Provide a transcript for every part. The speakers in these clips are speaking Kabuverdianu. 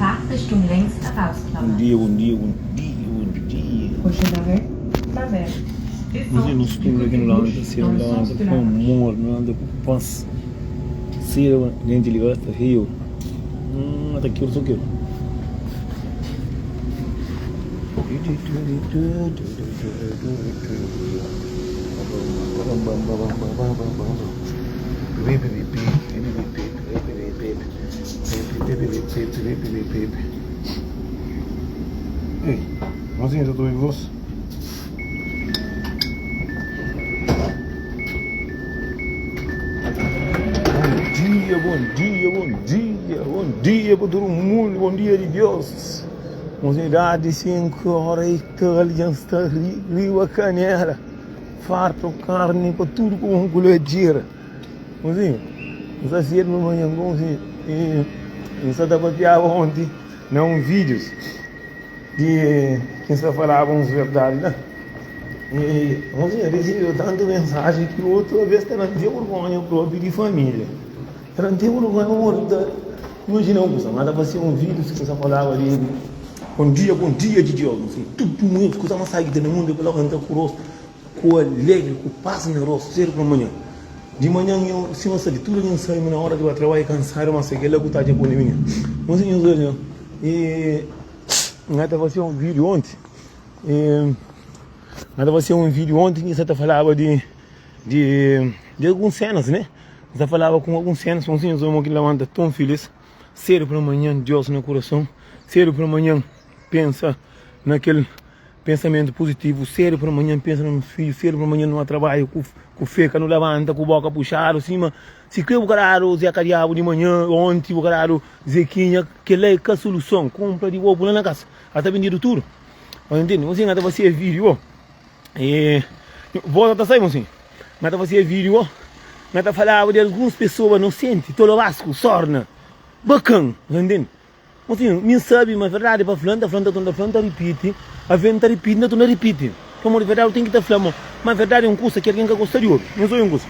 Fahrtrichtung längs Bom herausklammern. dia, bom dia, bom dia, bom dia. Prochain arrêt, La Mer. Mas nos tudo aqui no levanta cedo, Dans le levanta sens de com la marche. amor, levanta com paz. Cedo, gente liga, tá rio. Hum, tá aqui, eu sou aqui. Ei, mozinho, já tô ouvindo você? Bom dia, bom dia, bom dia, bom dia para todo mundo, bom dia de Deus. Mozinho, idade 5 horas e tal, já está riba canela, farto carne para tudo com um colher de Mozinho, não está cedo no manhã, mozinho, e não está papiava ontem, não vídeos de quem está falava uns verdades, né? E, mozinho, recebeu tanta mensagem que outra vez está não tem vergonha própria de família. Não tem vergonha, amor. Imagina uma coisa, nada para ser um vídeo que você falava ali. Bom dia, bom dia de Deus. Assim, tudo mundo, que você não sabe que tem no mundo, pela canta com o rosto, com alegre, com paz no rosto, cedo para manhã. De manhã, eu, se você de tudo, eu saio na hora de eu trabalhar cansado, mas sei que ela está de boa minha. Mozinho, e nada vai ser um vídeo ontem. E, nada vai ser um vídeo ontem que você tá falava de, de, de algumas cenas, né? Você falava com algumas cenas, mozinho, eu que levanta tão feliz. Cedo para manhã, Deus no coração. Cedo para manhã, pensa naquele pensamento positivo. Cedo para manhã, pensa nos filhos. Cedo para manhã, não trabalho com, com feca, não levanta, com boca puxada, cima. Se que o caralho, Zé Cariabo de manhã, ontem o caralho, Zequinha, que lá é que a solução. Compra de ovo lá na casa. Ela tá vendido tudo. Mas entende? Você nada vai ser vídeo, ó. E volta tá saindo assim. Nada vai ser vídeo, ó. Nada falava de algumas pessoas inocentes, tolobasco, sorna. Bacana, entende? Assim, me sabe, mas verdade, para falando, falando, falando, falando, repite. A venda repite, não não repite. Como de verdade, eu tenho que estar falando, mas verdade é um curso que alguém que gosta de ouvir. Não sou um curso.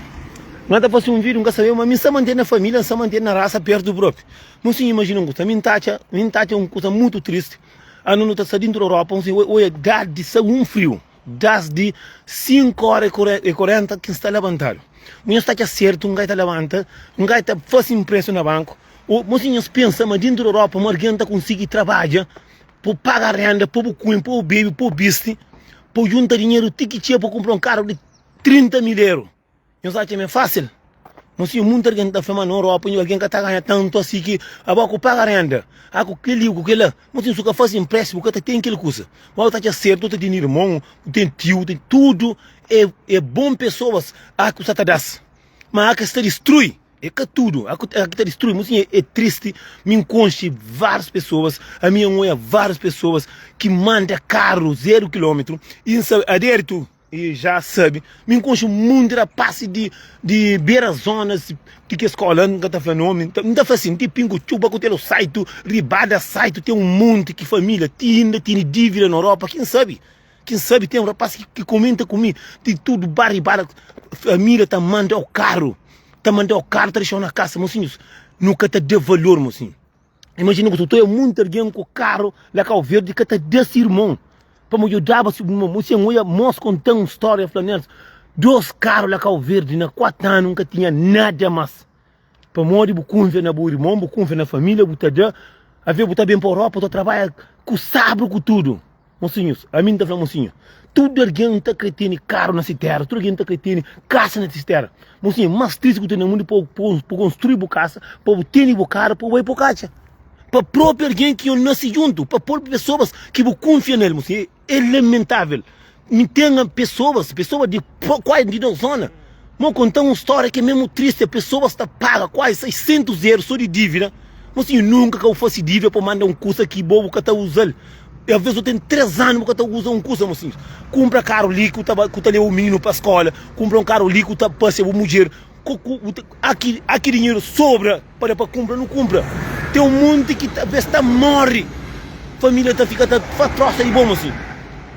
Nada fazer um vídeo, nunca sabe, mas me se manter na família, se manter na raça perto do próprio. Não se imagina um curso. Me tacha, me tacha um curso muito triste. A não está dentro da Europa, assim, olha, dá de um frio. Das de 5 horas e 40 que está levantado. Mulher está que acerto, um gaita levanta, um gaita faz impresso na banco. O mocinhos pensa, mas dentro da Europa, uma alguém tá conseguir trabalhar, por pagar renda, por comer, por beber, por veste, por juntar dinheiro, tiquitinha para comprar um carro de 30 mil euros. Nhos atxa ma é fásil? Mosinhu, munti algen ta fla ma na Europa nhu algen ka ta ganha tantu asi ki abo ku paga renda, a ku kel-li ku kel-la. Mosinhu, su ka fase inpréstimu bu ka ta ten kel kusa. Ma bu ta atxa sertu, bu ta ten irmon, bu ten tiu, bu ten tudu. É é bon pesoas a ku sa ta da-s, ma a ki sta distrui. É ka tudu a ku a ki ta distrui. Mosinhu, é tristi mi N konxe várius pesoas, ami N oia várius pesoas ki manda karu zeru kilómetru i N sabe adéritu. E já sabe, mi nkonxe munti rapasi di di bera zonas di ki skola, N ka ta fla nomi, N ta fla sin, ti pingu txuba ku telo saitu, ribada saitu, ten un monti ki familia ti inda tene divida na Europa, kin sabe, kin sabe, ten rapasi ki ki komenta ku mi di tudu ba ribada, familia ta mandau karu, ta mandau karu ta dexau na kasa, mosinhus, nu ka ta da valor mosinhu. Imajina ku tu é munti algen ku karu la Kau Verdi ka ta da si irmon pamo djudaba si irmon. Mo sen oia mos kontan un storia fla Nelson dos karu la Kau Verdi na 4 anu nka tinha nada mas pamodi bu kunfia na bu irmon bu kunfia na familia bu ta da ave bu ta ben pa Europa bu ta trabadja ku sabru ku tudu. Mosinhus, ami N ta fla mosinhu, tudu algen ta kre tene karu na si tera, tudu algen ta kre tene kasa na si tera. Mosinhu, mas tristi ku ten na mundu pa bu konstrui bu kasa, pa bu tene bu karu, pa bu bai pa bu katxa. Pa propi algen ki nhos nase djuntu, pa propi pesoas ki bu kunfia nel. Mosinhu, é lamentavel. Mi ten pesoas, pesoas di kuazi di nos zona, Mo konta-m un stória ki é mésmu tristi, pesoas ta paga kuazi 600 eru sô di dívida. Mosinhu, nunka ka bu fase dívida pa bu manda un kusa ki bo bu ka ta uza-l. Alvês bu ten 3 anu bu ka ta uza un kusa, mosinhu. Kunpra karu li ku ta ku ta leba bu mininu pa skóla, kunpra un karu li ku ta pasia bu mudjer. Ku ku bu ta aki aki dinheru sobra pa da pa kunpra, nu kunpra. Ten un monti ki talvês ta móre, família ta fika ta faz trósa di bo, mosinhu.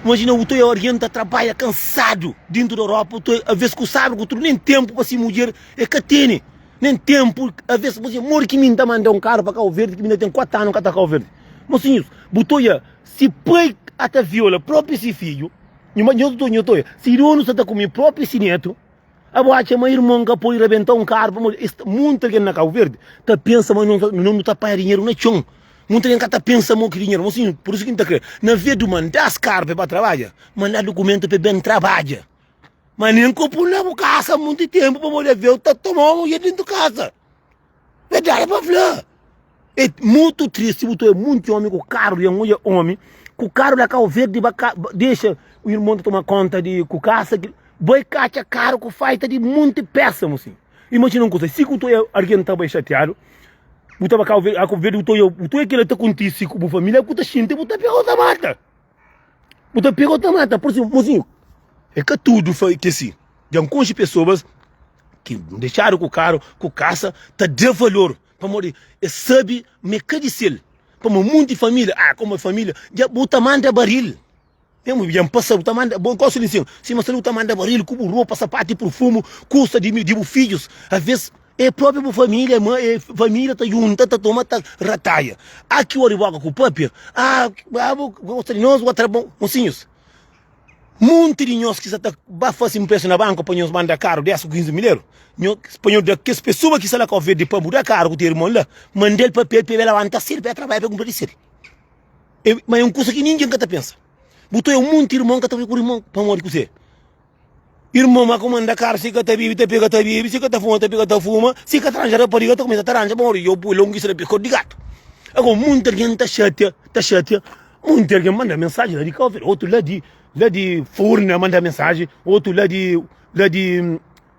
Imajina bu ta oia algen ta trabadja kansadu dintu di Europa, bu ta oia aves ku sabru ku tudu, nen tenpu pa si mudjer e ka tene, nen tenpu aves. Modi ki mi N ta manda un karu pa Kau Verdi ki mi na ten 4 anu N ka ta Kau Verdi? Mosinhus, bu ta oja si pai ata viola propi si fidju, nho ta oja si donu sa ta kume propi si netu. Abo atxa ma irmon ka pode rabenta un karu pamodi es munti algen na Kabu Verdi ta pensa ma no nu ta panha dinheru na txon. Munti algen ka ta pensa mo ki dinheru. Mosinhu, pur isu ki N ta kre, na vez di manda-s karu pa e ba trabadja, manda dukumentu pa e ben trabadja. Ma nen ka pul na bu kasa munti tenpu pamodi aveu ta toma mudjer dentu kasa. Verdadi pa fla. É mutu tristi bu ta oja munti omi ku karu di oja omi ku karu la Kau Verdi ba ka dexa irmon ta toma konta di ku kasa ki bai katxa karu ku faita di munti pesa mosinhu. Imajina un kusa si ku ta oja algin ta bai xatiadu bu ta ba Kau Verdi a Kau Verdi bu ta oja bu ta oja kila ta kontisi ku bu familia ku ta xinti bu ta pega bu ta mata. Bu ta pega bu ta mata pur isu mosinhu é ka tudu ki é si. Dja N konxe pesoas ki dexadu ku karu ku kasa ta da valor Pamodi es sabe ma é ka di sel. Pamodi munti família, ah, komu é família, dja bu ta manda baril. Mesmu dja N pasa, bu ta manda, bo gosta di nsin, sima sta li bu ta manda baril ku bu ropa, sapatu i purfumu, kusa di di bu fidjus. Aves é propi bu família, ma é família ta junta, ta toma, ta rataia. Ah, ki ora di boka ku papia, ah, bu gosta di nos, bu ta tra, mosinhus. Munti di nhos ki sa ta ba fase inprestu na banku pa nhos manda karu 10 ku 15 mil eru, nho pa nho da kes pesoa ki sta la Kau Verdi pa bu da karu ku te irmon la, manda-l papel pa el labanta sedu pa el trabadja pa el kunpra di sedu. E, ma é un kusa ki ningen ka ta pensa. Bu ta oia munti irmon ka ta bai ku irmon pamodi kuzê? Irmon ma ku manda karu si ka ta bibi ta pega ta bibi, si ka ta fuma ta pega ta fuma, si ka ta ranja rapariga ta kumesa ta ranja pamodi yo pui longisa na piskos di gatu. Agora munti algen ta xatia, ta xatia. Monti algen manda mensaji la di Kau Verdi, otu la di la di Furna manda mensaji, otu la di la di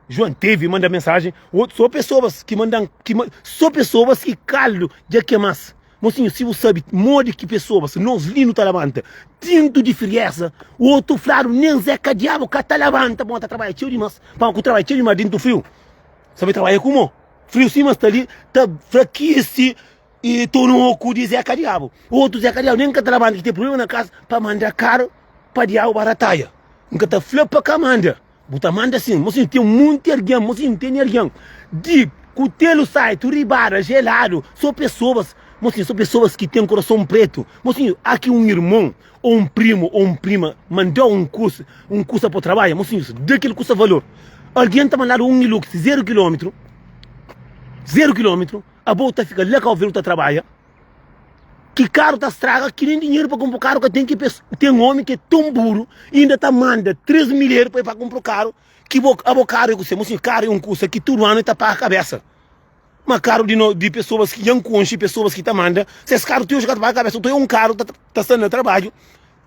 Joan Teve manda mensaji, otu so pesoas ki mandan ki so pesoas ki kaldu dja kemas. Mosinhu, si bu sabi modi ki pesoas nos li nu ta labanta tintu di frieza, otu fladu nen Zé ka diabu ka ta labanta pamodi ta trabadja txeu dimas, pamodi ku trabadja txeu dimas dintu friu, sabi trabadja ku mo friu sima sta li ta frakisi. E tonoku di Zeka Diabu. Otu Zeka Diabu nen ka ta labanta ki ten problema na kasa pa manda karu pa diabu ba rataia. N ka ta fla pa ka manda. Bu ta manda sin. Mosinhu ten munti algen, mosinhu tene algen di Kutelu Saitu, Ribada, Jeladu, so pesoas, mosinhu so pesoas ki ten kurason pretu. Mosinhu a ki un irmon o un primu o un prima mandau un kusa, un kusa pa trabadja, mosinhu da kel kusa valor. Algen ta mandadu un Hilux zeru kilometru, zeru kilometru. Abo ta fika la Kau Verdi ta trabadja ki karu ta straga ki nen dinheru pa kunpra karu ka ten ki ten omi ki é ton buru inda ta manda 3 mil eru pa e pa kunpra karu ki bo abo karu é kuse mosinhu karu é un kusa ki tudu anu e ta paga kabesa ma karu di no di pesoas ki dja N konxi pesoas ki ta manda ses karu ti oji ka ta paga kabesa nton é un karu ta ta sta na trabadju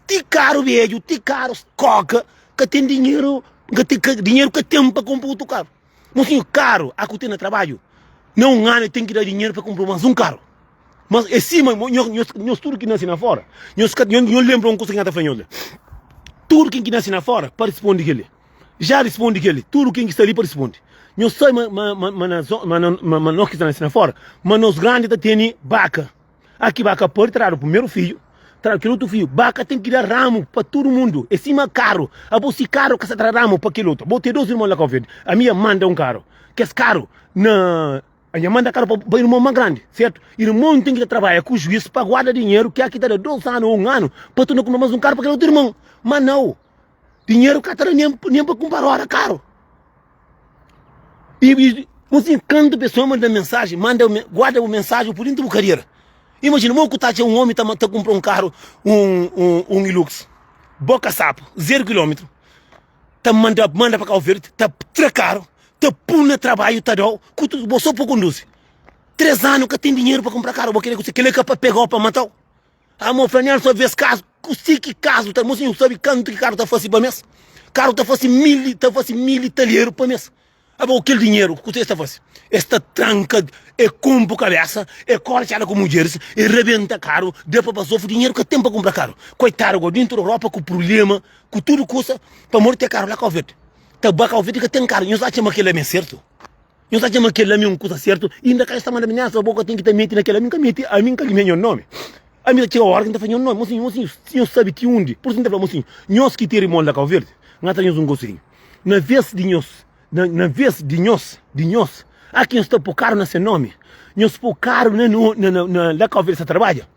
ti karu bedju ti karu koka ka ten dinheru ka ten dinheru ka ten pa kunpra otu karu. Mosinhu, karu a ku ten na trabadju, na un anu e ten ki da dinheru pa kunpra mas un karu. Mas e sima nhos tudu ki nasi na fora, nhos ka nhos lenbra un kusa ki N ta fla nhos la. Tudu ken ki nasi na fora pa rispondi kel-li. Ja rispondi kel-li. Tudu ken ki sta li pa rispondi. Nhos sabe ma ma ma na ma ma ma nos ki ta nasi na fora, ma nos grandi ta tene baka. Aki baka pode tradu primeru fidju, tradu kel otu fidju. Baka ten ki da ramu pa tudu mundu. É sima karu. Abo si karu ka sa tra ramu pa kel otu. Bo ten dos irmon la Kau Verdi. Ami ya manda un karu. Kes karu na Nha manda karu pa irmon ma grandi, sertu? Irmon ten ki ta trabadja ku juiz pa guarda dinheru ki aki ta da dos anu o un anu pa torna kunpra mas un karu pa kel otu irmon. Ma nau, dinheru ka ta da nen pa kunpra roda karu. E Mosinhu, kantu pesoa manda mensaji, manda guarda bu mensaji bu pui dintu bu kadera. Imajina, mo ku ta atxa un omi ta ta kunpra un karu, un un un Hilux, boka sapu, zeru kilometru, ta manda manda pa Kau Verdi, ta tra karu, ta pul na trabadju, ta dau ku tudu, bo so pa konduzi. 3 anu ka ten dinheru pa kunpra karu, bo kre kuse? Kila ka pa pegau pa matau? Ah mo fla Nelson vez kazu ku si ki kazu ta mosinhu sabi kantu ki karu ta fasi pa mes karu ta fasi mil ta fasi mil talheru pa mes abo kel dinheru kuse es ta fasi es ta tranka e konpu kabesa e kore txada ku mudjeris e rebenta karu da pa bazofu dinheru ka ten pa kunpra karu koitadu go dintu ropa ku prublema ku tudu kusa pamodi te karu la Kau Verdi ta ba Kau Verdi ka ten karu nhos atxa ma kel la e sertu. Nhos ta txoma kel ami un kusa sertu, inda ka es ta manda mi nessa bo ka ten ki ta meti na kel ami n ka meti, ami n ka limia nho nomi. Ami ta txiga ora ki n ta fla nho nomi, mosinhu, mosinhu, si nhos sabi ti undi, pur isu n ta fla mosinhu, nhos ki ten rimon la Kau Verdi, n ta nhos un konselhu, na ves di nhos, na, na ves di nhos, di nhos, a ki nhos ta po karu na se nomi, nhos po karu na, na, na, na la Kau Verdi sa trabadja.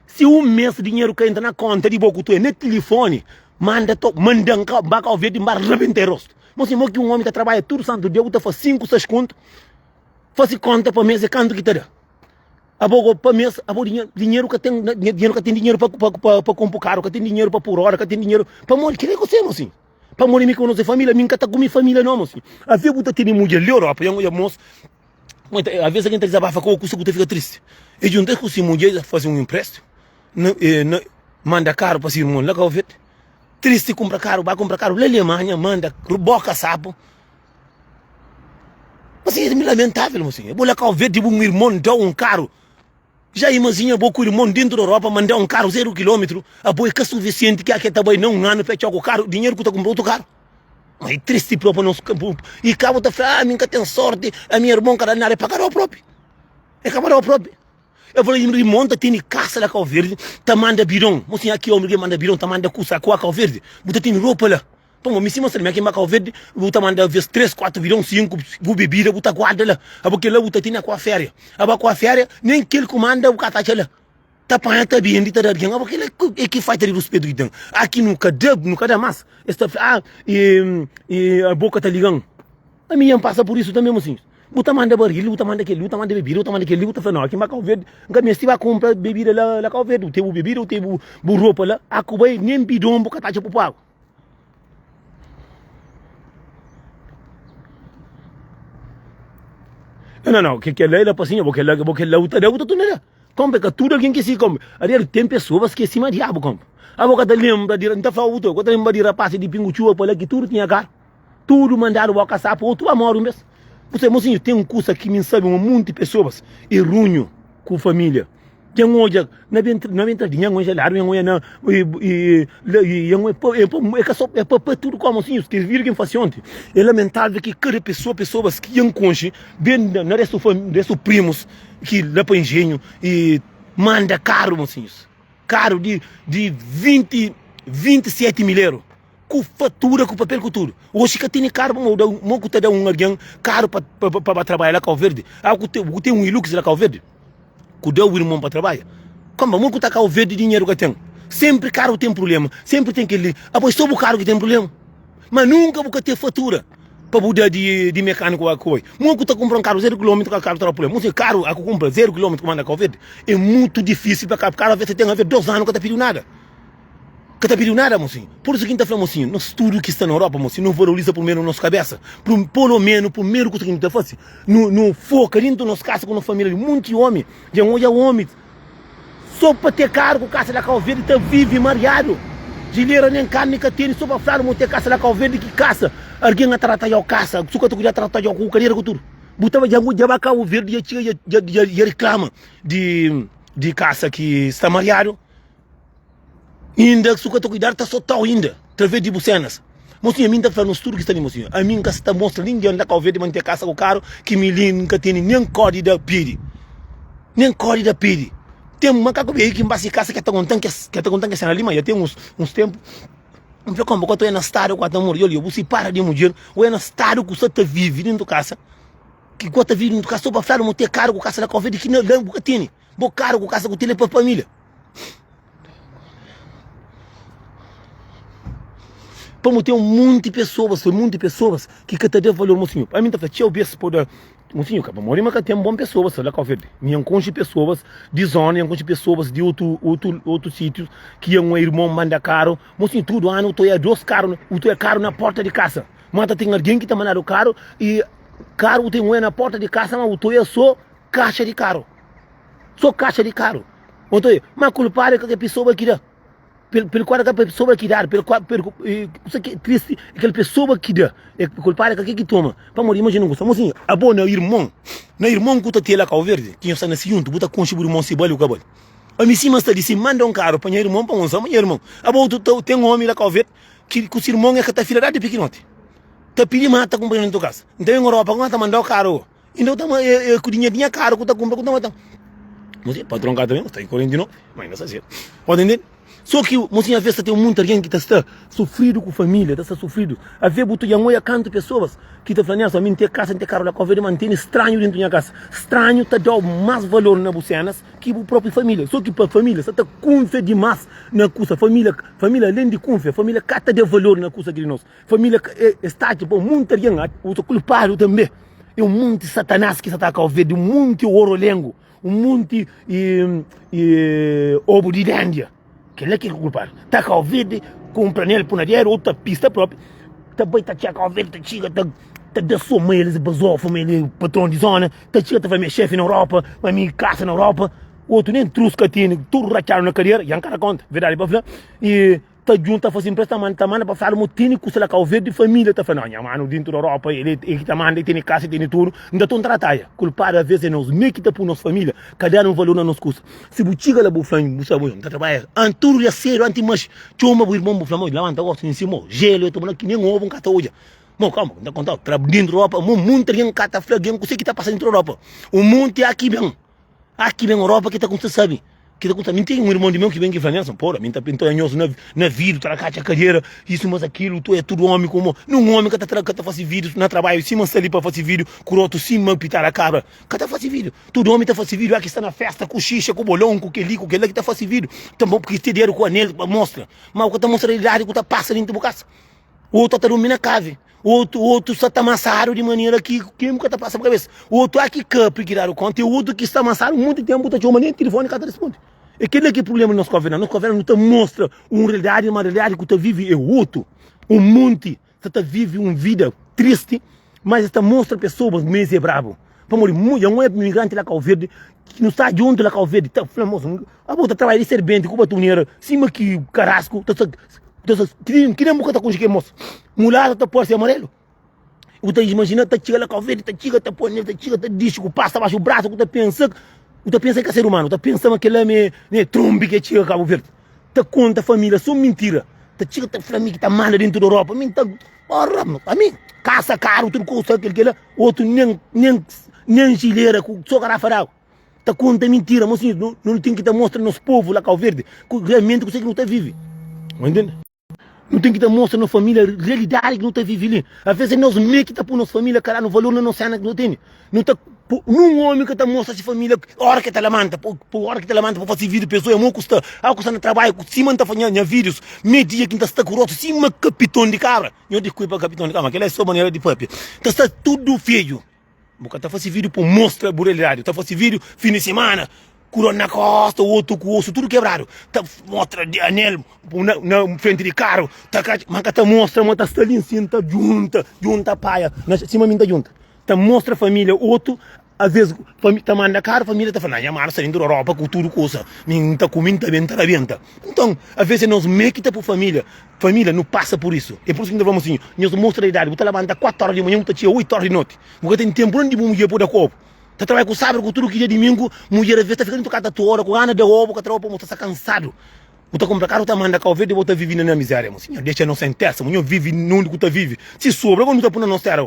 Si un mes dinheru ka entra na konta di bo ku tu é na tilifoni, manda to, manda-m ka, ba Kau Verdi, N ba rabenta e rostu. Mo si mo ki un omi ta trabadja tudu santu dia, bu ta fasi 5, 6 kontu, fasi konta pa mes é kantu ki ta da. Abo go pa mes, abo dinheru, dinheru ka ten, dinheru ka ten dinheru pa, pa, pa, pa konpu karu, ka ten dinheru pa pur ora, ka ten dinheru, pamodi kila é kuse mo si? Pamodi mi ku nos é família, mi N ka ta kume família no mo si. Avê bu ta tene mudjer li Europa, nha mos, A ves algen ta dizabafa ku bo kusa ku ta fika tristi. E junta ku si mudjer fasi un imprestimu, na manda karu pa si irmon la Kau Verde. Tristi kumpra karu, ba kumpra karu la Alemanha, manda boka sapu. Mas é lamentavel, mocinho. Bo la Kau Verde, bu irmon dau un karu. Já imagina bo ku irmon dentro da Europa mandau un karu zero kilómetru, abo é ka sufisienti ki ake ta bai na un anu fetxau ku karu, dinheru ku ta kumpra otu karu. Ma é tristi propi nos e kabo ta fla, ah, mi ka ten sorti, a mi irmon ka da nada, é pa ka dau propi. É ka pa dau propi. Eu falei, irmon ta tene kasa la Kau Verde, ta manda bidon. Mosinha, aki omi ki manda bidon, ta manda kusa, kua Kau Verde, bu ta tene ropa la. Pamodi mi sima sta mi ma Kau Verde, bu ta manda ves 3, 4 bidon, 5 bu bebida bu ta guarda la. Abo kela bu ta tene kua feria. Abo kua feria, nem kel ku manda bu ka ta atxa la. Ta panha ta bendi ta da algen. Abo kela é ki falta di ruspetu ki ten. Aki nu ka da, nu ka da mas. Es ta fla, ah, e, e, abo ka ta ligan. Ami nha pasa por isso também, mocinhos. Bu ta manda baril, bu ta manda kel-li, bu ta manda bebida, bu ta manda kel-li, bu ta fla, no, ki ba Kau Verde, N ka meste ba kunpra bebida la, la Kau Verde. Bu ten bu bebida, bu ten bu, bu ropa la. A ku bai, nen bidon bu ka ta atxa pa poi agu. Não, não, que kel-la é la pa sinha, bo kel-la, bo kel-la bu ta da, bu ta torna da. Konpa, é ka tudu algen ki si, konpa. Ariel, ten pesoas ki é sima diabu, konpa. Abo ka ta lenbra di, N ta fla bu, ka ta lenbra di rapasi di Pingu Txuba pa la ki tudu tinha karu. Tudu mandadu bo ka sapu, otu ba mori un bes. Bu sabe, mosinhu, ten kusa ki mi N sabe ma munti pesoas é runhu ku familia. Dja N odja na ben na ben di nha odja ladu, nha odja na nha odja é ka so é pa pa tudu kau mosinhus. Kes vídiu ki N fasi onti é lamentável ki kada pesoa pesoas ki dja N konxe ben na restu restu primus ki la pa enjenhu e manda karu mosinhus karu di di 20 27 mil eru. Ku fatura, ku papel, ku tudu. Oxi ka tene karu pa mo da, mo ku ta da un algen karu pa pa ba trabadja la Kau Verdi. Ah, ku te, ku ten un Hilux la Kau Verdi, ku da bu irmon pa trabadja. Konba, mo ku ta Kau Verdi dinheru ka ten. Senpri karu ten prublema, senpri ten kel li. Abo é so bu karu ki ten prublema. Ma nunka bu ka ten fatura pa bu da di di mekaniku a ku oi. Mo ku ta kunpra un karu zeru kilometru ka karu ta da prublema. Mo si karu a ku kunpra zeru kilometru ku manda Kau Verdi, é mutu difisil pa karu, karu avês ta ten aver dos anu ka ta pidiu nada. Ka ta pidiu nada, mosinhu. Pur isu ki N ta fla, mosinhu, nos tudu ki sta na Europa, mosinhu, nu valoriza prumeru nos kabesa. Polo menu, prumeru kusa ki nu ta fase, nu, nu foka dintu nos kasa ku nos familia li. Munti omi, dja N odja omi so pa te karu ku kasa la Kau Verdi ta vivi mariadu. Jilera nen karni ka tene, so pa fladu mo te kasa la Kau Verdi ki kasa. Argen a trata-u kasa, su ka ta kuida trata-u ku kadera ku tudu. Bu ta dja N odja ba Kau Verdi dja txiga dja, dja, dja riklama di, di kasa ki sta mariadu. Inda su ka ta kuidadu ta sotau inda traves di bu senas. Mosinhu ami nta fla nos tudu ki sta li mosinhu ami nka sta mostra ningen la Kau Verdi ma nte kasa ku karu ki mi li nka tene nen kodi da pidi nen kodi da pidi ten makaku beju ki nba si kasa ke ta kontan kes ke ta kontan kes sena li ma ya ten uns uns tempu N fla konpa ku ta oia na stadu ku ata muri oli bu sipara di mudjer oia na stadu ku sa ta vivi dentu kasa ki ku ta vivi dentu kasa so pa fladu ma te karu ku kasa la Kau Verdi ki na la bu ka tene bo karu ku kasa ku tene pa familia. Pamo ten munti pesoas, foi munti pesoas ki ka ta da valor mosinhu. Ami ta fla txeu bes pa da mosinhu ka pamodi ma ka ten bon pesoas la Kau Verdi. Mi N konxe pesoas di zona, N konxe pesoas di otu otu otu sítius ki un irmon manda karu. Mosinhu tudu anu ta oia dos karu, u ta oia karu na porta di kasa. Ma ta ten algen ki ta mandadu karu i karu u ta oia na porta di kasa ma u ta oia so kaxa di karu. So kaxa di karu. Oto e, ma kulpadu é ka kel pesoa ki da. Pel, pel kual é ka pesoa ki dadu, pel kual, pel, e, kusa ki é tristi é kel pesoa ki da. É kulpadu é ka kel ki toma. Pamodi imajina un kusa, mosinhu, abo na irmon, na irmon ku ta te la Kau Verdi, ki nhos sta na si juntu, bu ta konxe bu irmon si bali o ka bali. Ami sima sta li, si manda un karu pa nha irmon, pa un sama nha irmon. Abo tu ta ten omi la Kau Verdi ki ku si irmon é ka ta fila dadi pikinoti. Ta pidi mata kunpanheru dentu kasa. Nta ben Europa, kuma ta mandau karu. Inda bu ta ma e ku dinheru di nha karu ku ta kunpra ku ta mata. Mosinhu, patron ka ta ben, sta 49, ma inda sta sedu. Pode entende? So ki, mosinhu, aves ta ten munti algen ki ta sta sufridu ku familia, ta sta sufridu. Ave bu ta dja oia kantu pesoas ki ta fla, Nelson, ami N ten kasa, N ten karu la Kau Verdi, ma N tene stranhu dentu nha kasa. Stranhu ta dau mas valor na bu senas ki bu propi familia. So ki pa familia sa ta kunfia dimas na kusa. Familia, familia alen di kunfia, familia ka ta da valor na kusa ki di nos. Familia es ta atxa pa munti algen usa kulpadu tanbe. É un monti satanás ki sa ta Kau Verdi, un monti orolengu, un monti obu di dendia. Kel-la ki é kulpadu. Ta Kau Verdi, kunpra nel, pui na dedu, otu ta pista propi, ta bai ta txeka Kau Verdi, ta txiga, ta ta da so ma el é bazofu, ma el é patron di zona, ta txiga ta fla ma é xefi na Europa, ma mi kasa na Europa. Otu nen trus ka tene, tudu ratxadu na kadera, dja N ka da konta, verdadi pa fla. I ta djunta ta fasi inpresa ta manda ta manda pa fladu mo tene kusa la Kau Verdi familia ta fla no nha manu dintu di Europa el é ki ta manda el tene kasa el tene tudu nta ton trataia kulpadu aves é nos me ki ta pui nos familia ka danu valor na nos kusa si bu txiga la bu fla bu sabe bu ta trabadja an tudu dia sedu anti manxi txoma bu irmon bu fla mo labanta gosi nsi mo jelu e toma ki nen obu nka ta odja mo kama nta kontau tra dintu di Europa mo munti algen ka ta fla algen kuse ki ta pasa dintu di Europa un munti aki ben. Ah ki ben Europa ki ta kumsa sabi ki ta kumsa mi ten un irmon di meu ki ben ki fla Nelson pora mi ta pinta nhos na na vidu ta rakatxa kadera isu mas akilu tu é tudu omi ku mo nun omi ka ta tra ka ta fasi vidu na trabadju sima sta li pa fasi vidu ku rotu sima pitada kabra ka ta fasi vidu tudu omi ta fasi vidu ah ki sta na festa ku xixa ku bolon ku keli ku kela ki ta fasi vidu ta ki te dedu ku anel pa mostra ma bu ka ta mostra realidadi ku ta pasa dintu bu kasa. Otu ta durmi na kave, otu otu sta ta masadu di manera ki ken ka ta pasa pa kabesa. Otu a ki kapri ki dadu konta, e otu ki sta masadu monti tenpu ta txoma nen tilifoni ka ta rispondi. E kila ki prublema di nos koverna. Nos koverna nu ta mostra un realidadi, ma realidadi ku ta vivi e otu. Un monti sta ta vivi un vida tristi, mas es ta mostra pesoas ma es e brabu. Pamodi dja un imigranti la Kau Verdi ki nu sta djuntu la Kau Verdi ta fla mos abo ta trabadja di serbenti ku batunera sima ki karasku ta sta ta sta ki nen bu ka ta konxe ke mos mulatu ta parse amarelu bu ta imajina ta txiga la Kau Verdi ta txiga ta poi nel ta txiga ta dixi ku pasta baxu brasu ku ta pensa bu ta pensa ki ka ser umanu ta pensa ma kela me trumbi ke txiga Kabu Verdi ta konta familia so mintira ta txiga ta fla mi ki ta manda dentu di Europa mi ta Ora, ami, kasa karu, tudu kusa, kel kela, otu nen, nen, nen jilera ku so garafa d'agu. Ta konta mintira, mas sin, no, no ten ki ta mostra nos povu la Kau Verdi ku realmenti kuse ki no ta vivi. Bu intende? No ten ki ta mostra nos familia realidadi ki no ta vivi li. A ves é nos me ki ta pui nos familia ka danu valor na nos sena ki no tene. No ta Nun omi ka ta mostra si familia ora ki ta lamanta, pa ora ki ta lamanta pa fasi video, pesoa é mo ku sta, ah ku sta na trabadju, sima nta fasi nha videos, me dia ki nta sta ku rostu sima kapiton di kabra, nho diskulpa kapiton di kabra, ma kila é so manera di papia, ta sta tudu fedju, bu ka ta fasi video pa mostra bu realidadi, bu ta fasi video fin di semana, ku dor na kosta, otu ku osu tudu kebradu, ta mostra di anel na na frenti di karu, ta ma ka ta mostra ma ta sta li nsin ta junta, junta paia, sima mi nta junta. Ta mostra familia otu aves ta manda karu familia ta fla na nha mano sta dentro ropa ku tudu kusa mi nta kumi nta bebe nta rabenta nton aves é nos me ki ta pu familia familia nu pasa pur isu é pur isu ki nta fla mosinhu nhos mostra idadi bu ta labanta 4 ora di manhan bu ta txiga 8 ora di noti bu ka ten tenpu nen di bu mudjer bu da kobu ta trabadja ku sabadu ku tudu ki dia dimingu mudjer aves ta fika dentu kasa ta ora ku gana da obu ka traba pa bu ta sta kansadu bu ta kunpra karu bu ta manda kau verdi bu ta vivi na mizeria mosinhu dexa nos sen testa nho vivi nunde ku ta vivi si sobra ku nu ta pu na nos tera.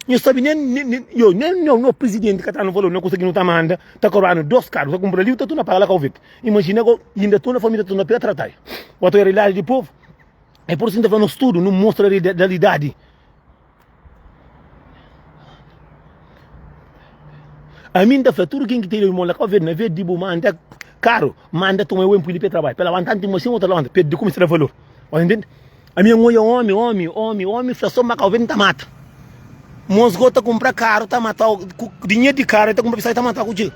Nho sabe nen nen yo nen no no presidente ka ta no valor na kusa ki no ta manda ta kobranu dos karu ta kumpra li ta tuna paga la Kau Verde imagina go inda tuna família tuna pila tratadu oto é realidade di povo é por isso ta fla nos tudo no mostra realidade ami nta fla tudo ken ki ten irmon la Kau Verde na vez di bu manda karu manda toma eu pui li pe trabalho pe labanta anti ma sin otra labanta pe di kumsa da valor Ô intende? Ami N odja omi, omi, omi, omi fla so ma kau verde N ta mata. Mos go ta kumpra karu ta matau ku dinheru di karu e ta kumpra pisau e ta matau ku txiga.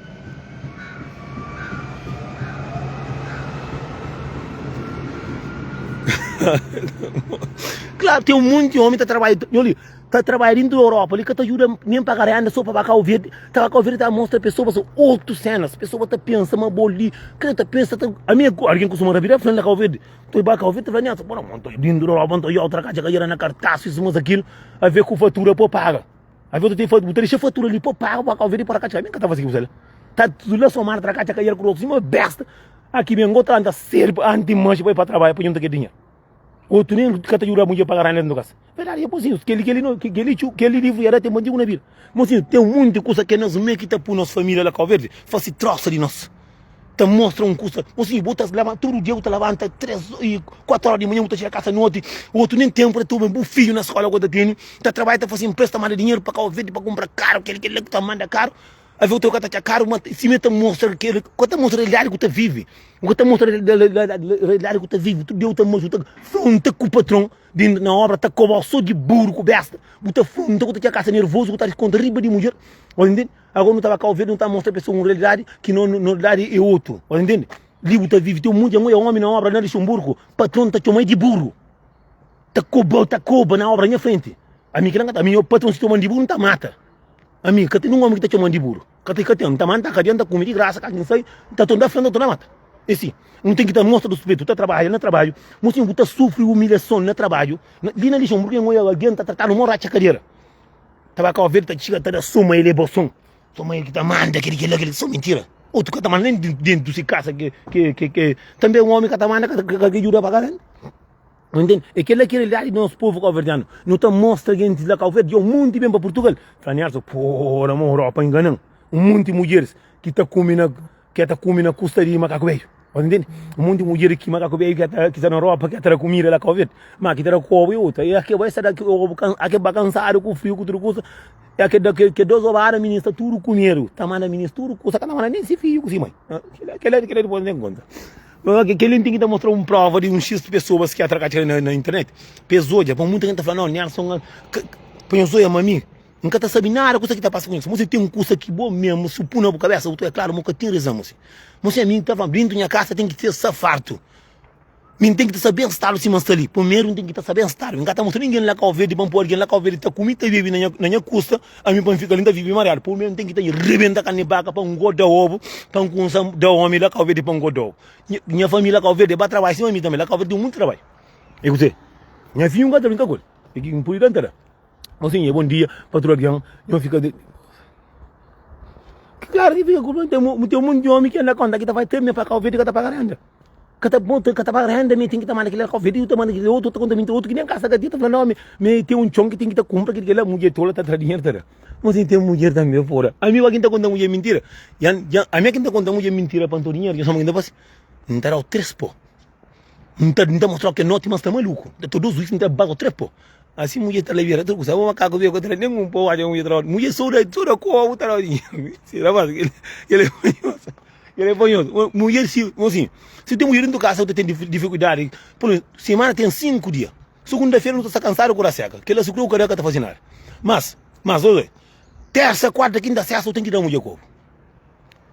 Klaru ten un monti omi ta trabadja, nho li, ta trabadja dintu di Europa li ka ta juda nen paga renda so pa ba kau verde, ta ba kau verde ta mostra pesoas otu senas, pesoas ta pensa ma bo li, kre ta pensa ta, ami algin kustuma rabida fla-m na kau verde. Toi ba ka ovi ta fla nhasu bora mon toi dindu roba nto i outra katxa ka yera na kartasu isu mas akilu a ve ku fatura po paga a ve tu tem bu ta dexa fatura li po paga ba ka ovi di pora katxa mi ka ta fasi ki bu ta tudu la somar tra katxa ka yera ku rotu sima besta aki ben go ta anda sedu anti manxi pa i pa trabadja pa junta ke dinheru otu nen ka ta juda mudjer paga renda dentu kasa verdadi e posinhu keli keli no keli txu keli livru yera ten bandidu na bida mosinhu ten munti kusa ke nos me ki ta pui nos familia la Kau Verdi fasi trosa di nos. Ta mostra un kusa. Mosinhu, bu ta labanta, tudu dia bu ta labanta 3 i 4 ora di manha, bu ta txiga kasa noti, otu nen tenpu ta toma bu fidju na skola ku ta tene, ta trabadja, ta fasi inpresa, ta manda dinheru pa Kau Verdi pa kunpra karu, kel kel la ku ta manda karu, avi otu ka ta atxa karu, ma sime ta mostra kel, ka ta mostra realidadi ku ta vivi, ka ta mostra realidadi ku ta vivi, tudu dia bu ta mostra, bu ta fronta ku patron di na obra, ta kobau so di buru ku besta, bu ta fronta ku ta txiga kasa nervozu, ku ta diskonta riba di mudjer, bu ntende? Agora nu ta ba Cabo Verde nu ta mostra pessoa un realidade ki no no realidade é outro. Você entende? Li bu ta vive tem um monte de homem na obra na Luxemburgo, patrão ta chama de burro. Ta coba, ta coba na obra nha frente. A mim que não a mim o patrão se chama de burro não ta mata. A mim ka tem um homem que ta chama de burro. Ka tem ka tem, ta manda ka adianta come de graça, ka quem sai, ta tonda frente, ta mata. É assim, não tem que ta mostra respeito, ta trabalha na trabalho, mocinho bu ta sofre humilhação na trabalho. Li na Luxemburgo, alguém ta tratado mo racha cadeira. Ta ba Cabo Verde ta txiga ta da suma el é bo son suma el ki ta manda kel kel kel so mintira otu ka ta manda nen dentu si kasa ke ke ke ke tanbe un omi ka ta manda ka ka djuda paga renda bu ntende é kel la ki realidadi di nos povu kabuverdianu nu ta mostra gentis la Cabo Verde dja un monti ben pa Purtugal fla Nelson pora mo Europa inganan un monti mudjeris ki ta kume na Ke ta kume na kusta di makaku bedju. Bos ntende? Un monti mudjer ki makaku bedju ke ta ki sta na ropa ke ta da kumida la Kau Verdi. Ma ki ta da kobu e otu. E ake bai sta da kobu kan ake ba kansadu ku friu ku tudu kusa. E ake da ke dos obada minis sta tudu kumedu. Ta manda minis tudu kusa ka ta manda nen si fidju ku si mai. Kila kila kila dipos N ten konta. Ma kila N ten ki ta mostra un prova di un xis pesoas ki atra katxa na internet. Pa es odja. Pa munta ken ta fla nau Nelson pa nhos odja ma mi. N ka ta sabe nada kusa ki ta pasa ku nhos. Mose ten kusa ki bo mesmu su pui na bu kabesa, bu ta oia klaru ma bu ka ten rezon, mose. Mose, ami N ta fla, dentu nha kasa ten ki ser sa fartu. Mi N ten ki ta sta ben stadu sima N sta li. Primeru N ten ki ta sta ben stadu. N ka ta mostra ningen la Kau Verdi pa N poi algen la Kau Verdi ta kume i ta bebe na nha na nha kusta, ami pa N fika li N ta vive mariadu. Primeru N ten ki ta rebenta karni baka pa N gorda obu, pa N kumsa da omi la Kau Verdi pa N gorda obu. Nha nha familia la Kau Verdi e ba trabadja sima mi tanbe. La Kau Verdi ten monti trabadju. E kuzê? Nha fidju N ka ta brinka ku el. E ki N pudi da N ta da. Mosinha, bom dia pa tudu algen. Nho fika de. Claro ki fika ku tem tem um monte de homem que anda conta que ta vai ter me pa Cabo Verde ka ta paga renda. Ka ta bom ka ta paga renda, me tem que ta manda aquele Cabo Verde, ta manda aquele outro, ta conta minta outro que nem casa ka ti ta fala não, me, me tem um chão que tem que ta cumpra aquele lá, mulher tola ta tra dinheiro ta da. Mosinha tem mulher também fora. Amigo aqui ta conta mulher mentira. Yan, yan, a mim que ta conta mulher mentira pa dinheiro, eu só me ainda faz. Não ta dá três pô. N ta, N ta mostrau ke noti, ma sta maluku. N ta todos os N ta baza tre po. Asi mudjer ta labira tudu kusa. Abo makaku bia ku ta nen un po odja mudjer ta Mudjer so da, so da kobu ta da dinheru. Si rapaz, kel, kel é manhoso. Kel é manhoso. Mudjer si, mosinhu, si ten mudjer dentu kasa bu ta ten difikuldadi. Pur izenplu, semana ten 5 dia. Sugunda-fera nu ta sta kansadu ku raseka. Kila si kre ku ka da ka ta fasi nada. Mas, mas, oi, tersa, kuarta, kinta, sesta bu ten ki da mudjer kobu.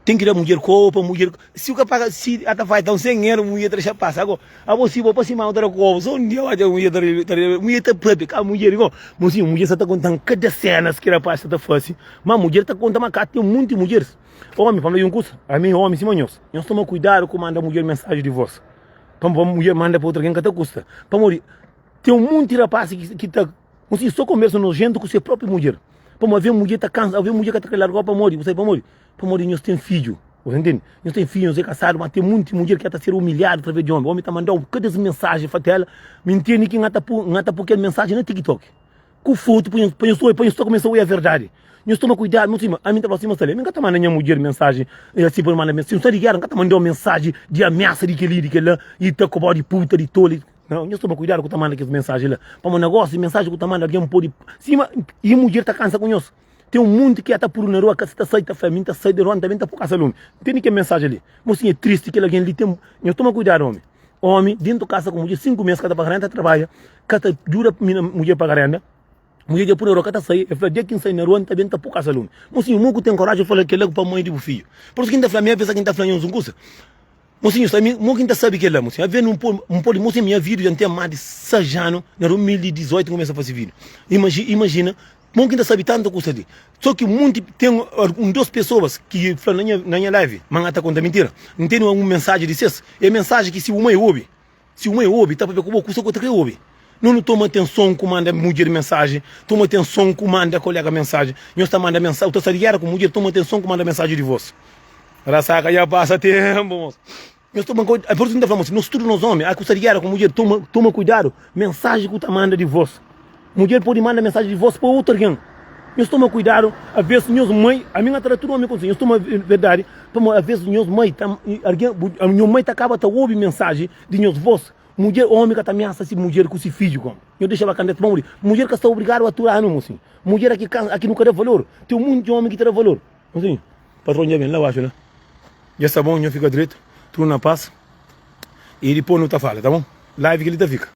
Ten ki da mudjer kopa, mudjer si u ka paga si ata fai tão 100 euro mudjer ta dexa pasa ago abo si bo pa sima ta da kopa so un dia odja mudjer ta ta mudjer ta papia ka mudjer igual mosinhu mudjer sa ta kontan kada cenas ki rapaz sa ta fasi ma mudjer ta konta ma ka ten munti mudjeris omi pa mi un kusa ami omi sima nhos nhos toma kuidadu ku manda mudjer mensagem di vos pa mudjer manda pa utru algen ka ta kusta pamodi ten munti rapaz ki ta Mosinhu so konbersa nojento ku se propi mudjer. Pamodi aven mudjer ta kansa, aven mudjer ka ta kre largau pamodi, bu sabe pamodi? Pamodi nhos ten fidju. Bu ta ntende? Nhos ten fidju, nhos é kasadu, ma ten munti mudjer ki ta ser umilhadu atraves di omi. Omi ta mandau kada es mensajen, fatela. Mi ntende ki N ta pu, N ta pu kel mensajen na TikTok ku fotu pa nhos, pa nhos obi, pa nhos ta kumesa obi a verdadi. Nhos toma kuidadu, nhos sima, ami N ta fla sima sta li, ami N ka ta manda nha mudjer mensajen asi pa manda mensajen. Si N sta di gera, N ka ta mandau mensajen di amiasa di kel-li, di kel-la, i ta kobau di puta, di toli. Nau, nhos toma kuidadu ku ta manda kes mensajen la. Pamodi na gosi, mensajen ku ta manda algen pode sima i mudjer ta kansa ku nhos. Ten un monti ki ta pudu na rua ka ta sai ta fla, mi ta sai di rua, N ta ben ta pui kasa lumi. Ntende kel mensajen li? Mosinha é tristi kel algen li ten. Nhos toma kuidadu omi. Omi dentu kasa ku mudjer 5 mes ka ta paga renda, ta trabadja, ka ta djuda mudjer paga renda. Mudjer dja pui na rua ka ta sai, el fla, dia ki N sai na rua N ta ben ta pui kasa lumi. Mosinhu, mo ku ten koraji fala kel la pa mai di bu fidju. Por isu ki N ta fla, mi avisa ki N ta fla nhos un kusa. Mosinhu sta mi mo ki N ta sabe kel-la mosinhu Ave nu pode N pode mosinhu nha vida dja N ten más di 6 anu na 2018 N kumesa fase vida Imajina imajina mo ki N ta sabe tanta kusa li So ki munti ten un dos pesoas ki fla na nha na nha live ma N ta konta mintira N tene un mensaji di ses é mensaji ki si bu mai obi Si bu mai obi ta papia ku bo kusa ku ta kre obi No nu toma atenson ku manda mudjer mensaji Toma atenson ku manda kolega mensaji Nhos ta manda mensaji Bu ta sta di gera ku mudjer Toma atenson ku manda mensaji di vos Rasaka dja pasa tempu mos. Nhos toma cuidado, é por isso que ta fla mos, nos tudo nos homi, a ku sta di gera ku mudjer, toma toma cuidado, mensagem ku ta manda di vos. Mudjer pode manda mensagem di vos pa outro alguém. Nhos toma kuidadu, aves nhos mai, ami N ta da tudu omi konsedju, nhos toma verdadi, pamodi aves nhos mai ta, algen, nho mai ta kaba ta obi mensaji di nhos vos, mudjer, omi ka ta amiasa si mudjer ku si fidju kom, nhos dexa ba kandeta pamodi mudjer ka sta obrigadu atura-nu, mosinhu, mudjer aki ka, aki nu ka da valor, ten munti omi ki ta da valor, mosinhu, patron dja ben la baxu la, dja sta bon, nho fika dretu, tudu na pas, i dipos nu ta fala, ta bon? Live kel-li ta fika.